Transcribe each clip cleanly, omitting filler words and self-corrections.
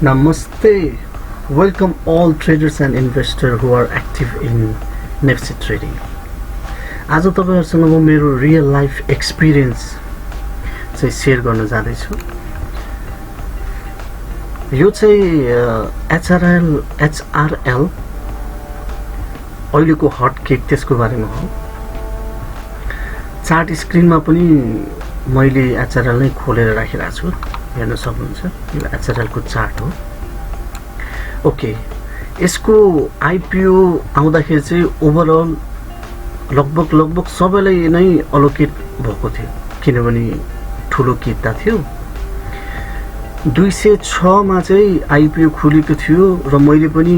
Namaste. Welcome all traders and investors who are active in NFT trading. आज तपाईहरुसँग म मेरो real life experience चाहिँ share गर्न जाँदै छु। यो चाहिँ HRL अहिलेको हट केक त्यसको बारेमा हो। चार्ट स्क्रिनमा पनि मैले HRL नै खोलेर राखिरहेको छु, हेर्न सक्नुहुन्छ। यो HRL को चार्ट हो। ओके, यसको आईपीओ आउँदाखेरि चाहिँ ओभरअल लगभग सबैलाई नै अलोकेट भएको थियो, किनभने ठुलो किता थियो। 206 मा चाहिँ आईपीओ खुलेको थियो र मैले पनि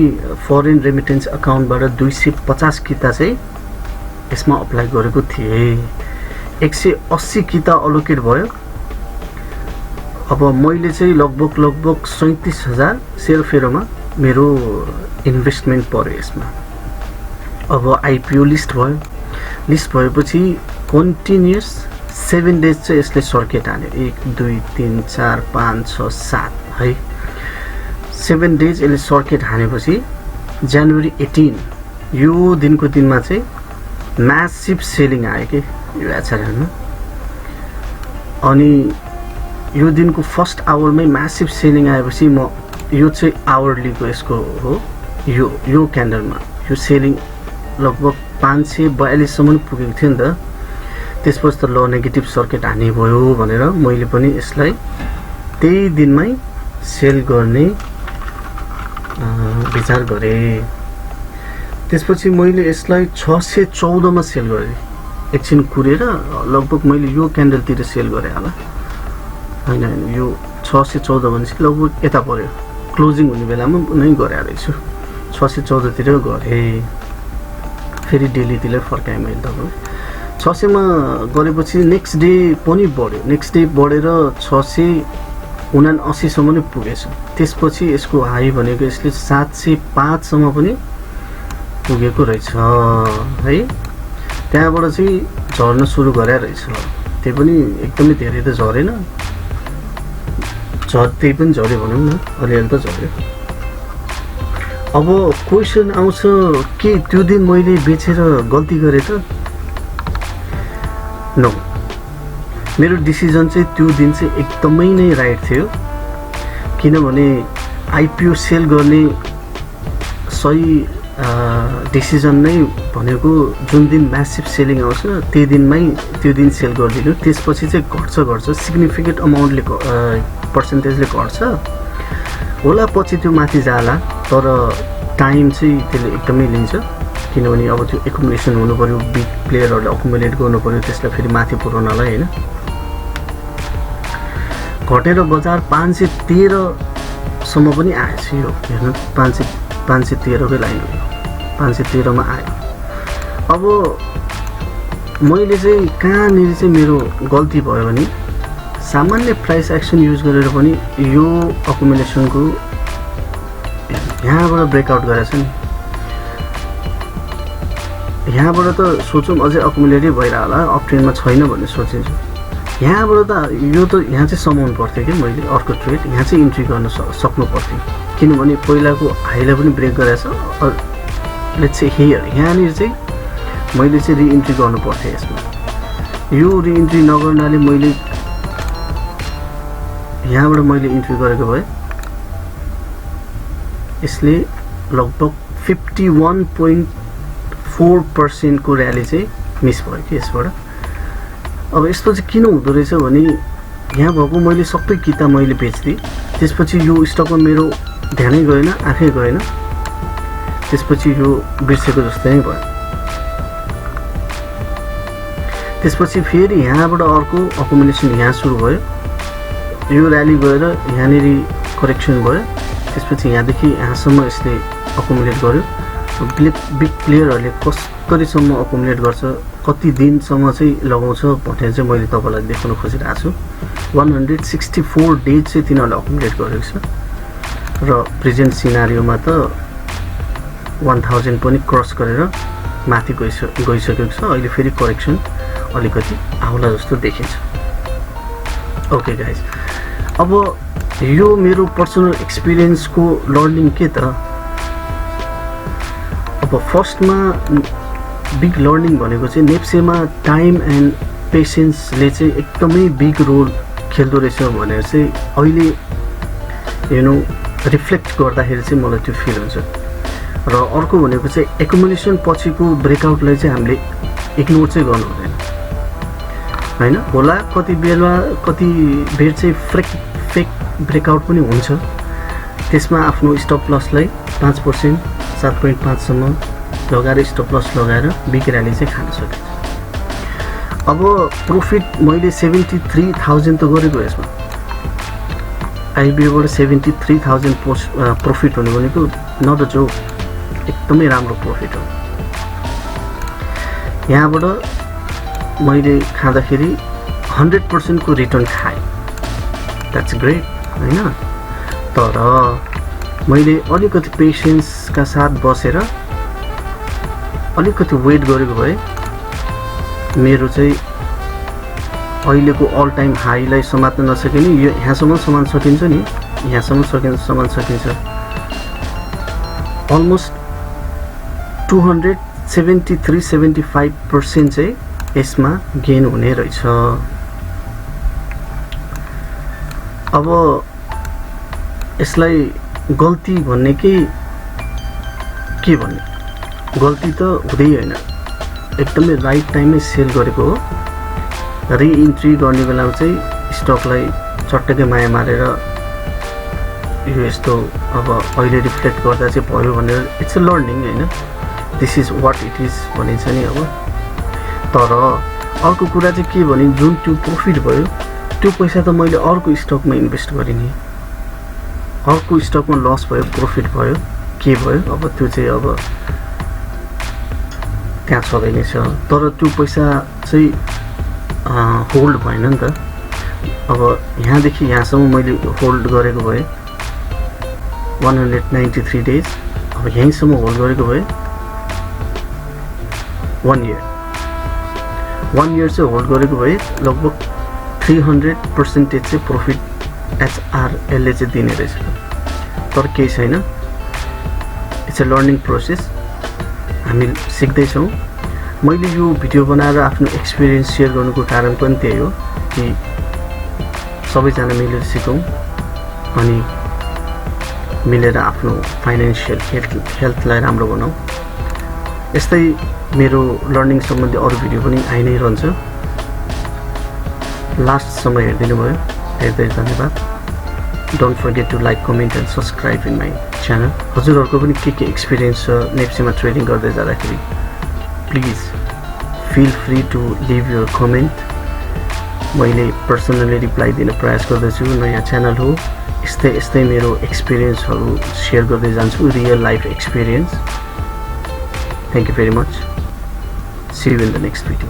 फरेन रेमिटेन्स अकाउन्टबाट 250 किता चाहिँ यसमा अप्लाई गरेको थिएँ। 180 किता अलोकेट भयो। अब मैले चाहिँ लगभग 37,000 सेयरफेरोमा मेरो इन्भेस्टमेन्ट पर्यो यसमा। अब आईपीओ लिस्ट भयो। लिस्ट भएपछि कन्टिन्युअस 7 डेज चाहिँ यसले सर्किट हान्यो। 1 2 3 4 5 6 7 है, 7 डेज यसले सर्किट हानेपछि जनवरी 18 यो दिनको दिनमा चाहिँ म्यासिभ सेलिङ आयो कि यो एचआरएलमा। अनि यो दिनको फर्स्ट आवरमै म्यासिभ सेलिङ आएपछि म यो चाहिँ आवरलीको यसको हो, यो क्यान्डलमा यो सेलिङ लगभग 542 सम्म पुगेको थियो नि त। त्यसपछि त ल नेगेटिभ सर्किट हानि भयो भनेर मैले पनि यसलाई त्यही दिनमै सेल गर्ने विचार गरेँ। त्यसपछि मैले यसलाई 614 मा सेल गरेँ। एकछिन कुरेर लगभग मैले यो क्यान्डलतिर सेल गरेँ होला, हैन यो 614 भनेपछि लगभग यता पर्यो, क्लोजिङ हुने बेलामा नै गरे रहेछु। 614 तिर गरेँ। फेरि डेलीतिर फर्काएँ मैले तपाईँ 600 मा गरेपछि नेक्स्ट डे पनि बढ्यो। नेक्स्ट डे बढेर 679 सम्म नै पुगेछ। त्यसपछि यसको हाई भनेको यसले 705 सम्म पनि पुगेको रहेछ है। त्यहाँबाट चाहिँ झर्न सुरु गरे रहेछ। त्यो पनि एकदमै धेरै त झरेन, त्यही पनि झर्यो भनौँ न, अलिअलि त झर्यो। अब क्वेसन आउँछ के त्यो दिन मैले बेचेर गल्ती गरेँ त? नो, मेरो डिसिजन चाहिँ त्यो दिन चाहिँ एकदमै नै राइट थियो। किनभने आईपीओ सेल गर्ने सही डिसिजन नै भनेको जुन दिन म्यासिभ सेलिङ आउँछ त्यो दिन सेल गरिदिनु। त्यसपछि चाहिँ घट्छ सिग्निफिकेन्ट अमाउन्टले पर्सेन्टेजले घट्छ होला, पछि त्यो माथि जाला, तर टाइम चाहिँ त्यसले एकदमै लिन्छ। किनभने अब त्यो एकुमुलेसन हुनु पर्यो, बिग प्लेयरहरूले अकुमुलेट गर्नु पर्यो, त्यसलाई फेरि माथि पुर्याउनलाई हैन। घटेर बजार 513 सम्म पनि आएछ। यो हेर्नु 513 कै लाइन हो, 513 मा आयो। अब मैले चाहिँ कहाँनिर चाहिँ मेरो गल्ती भयो भने सामान्य प्राइस एक्सन युज गरेर पनि यो अकुमुलेसनको यहाँबाट ब्रेकआउट गरेछ नि। यहाँबाट त सोचौँ अझै अकुमुलेटै भइरह होला, अप ट्रेन्डमा छैन भन्ने सोचिन्छु। यहाँबाट त यो त यहाँ चाहिँ समाउनु पर्थ्यो कि मैले अर्को ट्रेड यहाँ चाहिँ इन्ट्री गर्न सक्नु पर्थ्यो। किनभने पहिलाको हाईलाई पनि ब्रेक गरेछ। लेट्स से हियर यहाँनिर चाहिँ मैले चाहिँ रिइन्ट्री गर्नु पर्थ्यो यसमा। यो रिइन्ट्री नगर्नाले मैले यहाँबाट मैले इन्ट्री गरेको भए यसले लगभग 51.4% को र्याली चाहिँ मिस भयो कि यसबाट। अब यस्तो चाहिँ किन हुँदो रहेछ भने यहाँ भएको मैले सबै किता मैले बेच्दिएँ। त्यसपछि यो स्टकमा मेरो ध्यानै गएन, आँखै गएन। त्यसपछि यो बिर्सेको जस्तै नै भयो। त्यसपछि फेरि यहाँबाट अर्को अकुमुलेसन यहाँ सुरु भयो। यो र्याली गएर यहाँनिर करेक्सन भयो। त्यसपछि यहाँदेखि यहाँसम्म यसले अकुमुलेट गर्यो। बिग प्लेयरहरूले कसरीसम्म अकुमुलेट गर्छ, कति दिनसम्म चाहिँ लगाउँछ भनेर चाहिँ मैले तपाईँलाई देखाउन खोजिरहेको छु। 164 डेज चाहिँ तिनीहरूले अकुमुलेट गरेको छ र प्रेजेन्ट सिनारियोमा त 1000 पनि क्रस गरेर माथि गइसकेको छ। अहिले फेरि करेक्सन अलिकति आउला जस्तो देखिन्छ। ओके गाइज, अब यो मेरो पर्सनल एक्सपिरियन्सको लर्निङ के त अब फर्स्टमा बिग लर्निङ भनेको चाहिँ नेप्सेमा टाइम एन्ड पेसेन्सले चाहिँ एकदमै बिग रोल खेल्दो रहेछ भनेर चाहिँ अहिले रिफ्लेक्ट गर्दाखेरि चाहिँ मलाई त्यो फिल हुन्छ। र अर्को भनेको चाहिँ एकुमुलेसन पछिको ब्रेकआउटलाई चाहिँ हामीले इग्नोर चाहिँ गर्नु हुँदैन हैन। होला कति बेर चाहिँ फेक ब्रेकआउट पनि हुन्छ, त्यसमा आफ्नो स्टप लसलाई 5% 7.5 सम्म लगाएर स्टप लस लगाएर बिग र्याली चाहिँ खान सकिन्छ। अब प्रॉफिट मैले 73,000 त गरेको यसमा, आइबिओबाट 73,000 प्रॉफिट हुनु भनेको नट अ जोक, एकदमै राम्रो प्रॉफिट हो। यहाँबाट मैले खाँदाखेरि 100% को रिटर्न खाएँ, द्याट्स ग्रेट हैन। तर मैले अलिकति पेशेन्सका साथ बसेर अलिकति वेट गरेको भए मेरो चाहिँ अहिलेको अल टाइम हाईलाई समात्न नसके नि यो यहाँसम्म समात्न सकिन्छ नि, यहाँसम्म समात्न सकिन्छ। अलमोस्ट 273-75% चाहिँ यसमा गेन हुने रहेछ। अब यसलाई गल्ती भन्ने के भन्ने, गल्ती त हुँदै हैन, एकदमै राइट टाइममै सेल गरेको हो। रिइन्ट्री गर्ने बेलामा चाहिँ स्टकलाई चट्टकै माया मारेर यो यस्तो अब अहिले रिफ्लेक्ट गर्दा चाहिँ भयो भनेर इट्स अ लर्निङ हैन, this is what it is भनिन्छ नि। अब तर अर्को कुरा चाहिँ के भने जुन त्यो प्रॉफिट भयो त्यो पैसा त मैले अर्को स्टकमा इन्भेस्ट गरेँ नि, अर्को स्टकमा लस भयो प्रॉफिट भयो के भयो अब त्यो चाहिँ अब त्यहाँ छँदैन छ। तर त्यो पैसा चाहिँ होल्ड भएन नि त। अब यहाँदेखि यहाँसम्म मैले होल्ड गरेको भए 193 डेज, अब यहीँसम्म होल्ड गरेको भए 1 इयर चाहिँ होल्ड गरेको भए लगभग 300% चाहिँ प्रॉफिट एचआरएलले चाहिँ दिने रहेछ। तर केही छैन, इट्स अ लर्निङ प्रोसेस, हामी सिक्दैछौँ। मैले यो भिडियो बनाएर आफ्नो एक्सपिरियन्स सेयर गर्नुको कारण पनि त्यही हो कि सबैजना मिलेर सिकौँ अनि मिलेर आफ्नो फाइनेन्शियल हेल्थलाई राम्रो बनाऊ। यस्तै मेरो लर्निङ सम्बन्धी अरू भिडियो पनि आइ नै रहन्छ। लास्टसम्म हेरिदिनु भयो, धेरै धन्यवाद। Don't forget to like, comment and subscribe in my channel. हजुरहरूको पनि के एक्सपिरियन्स छ नेप्सेमा ट्रेडिङ गर्दै जाँदाखेरि please feel free to leave your comment. मैले पर्सनली रिप्लाई दिन प्रयास गर्दैछु, नयाँ च्यानल हो, यस्तै मेरो एक्सपिरियन्सहरू सेयर गर्दै जान्छु, real life experience. Thank you very much, see you in the next video.